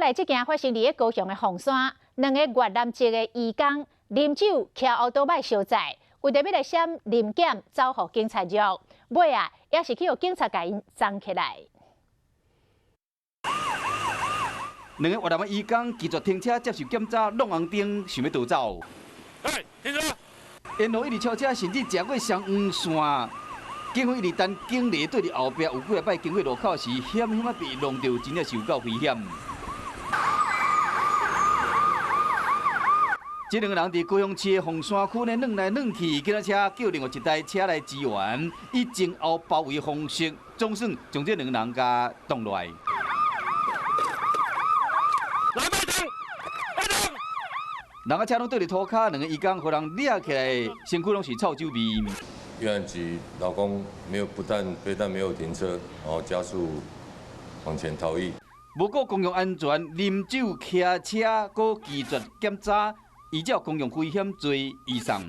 來這件發生佇咧高雄的鳳山，兩个越南籍的移工啉酒騎歐多擺相載，為著欲來閃臨檢，走予警察捉，尾仔也是去予警察共𪜶摠起來。兩个越南的移工拒絕停車接受檢查，挵紅燈想欲逃走。哎，停車！沿路一直超車，甚至食過雙黃線。警方一直等警力對佇後壁，有幾仔擺經過路口時，險險仔被弄著，真正是有夠危險。這兩个人佇高雄市的鳳山區呢，轉來轉去，警車叫另外一台車來支援，以前後包圍方式，總算將這兩个人共擋落來。來，慢動，慢動！人仔車攏對佇塗跤，兩个移工予人掠起來，身軀攏是臭酒味。越南籍勞工沒有不但非但沒有停車，然後加速往前逃逸。無顧公共安全，啉酒騎車，閣拒絕檢查，依照公共危險罪移送。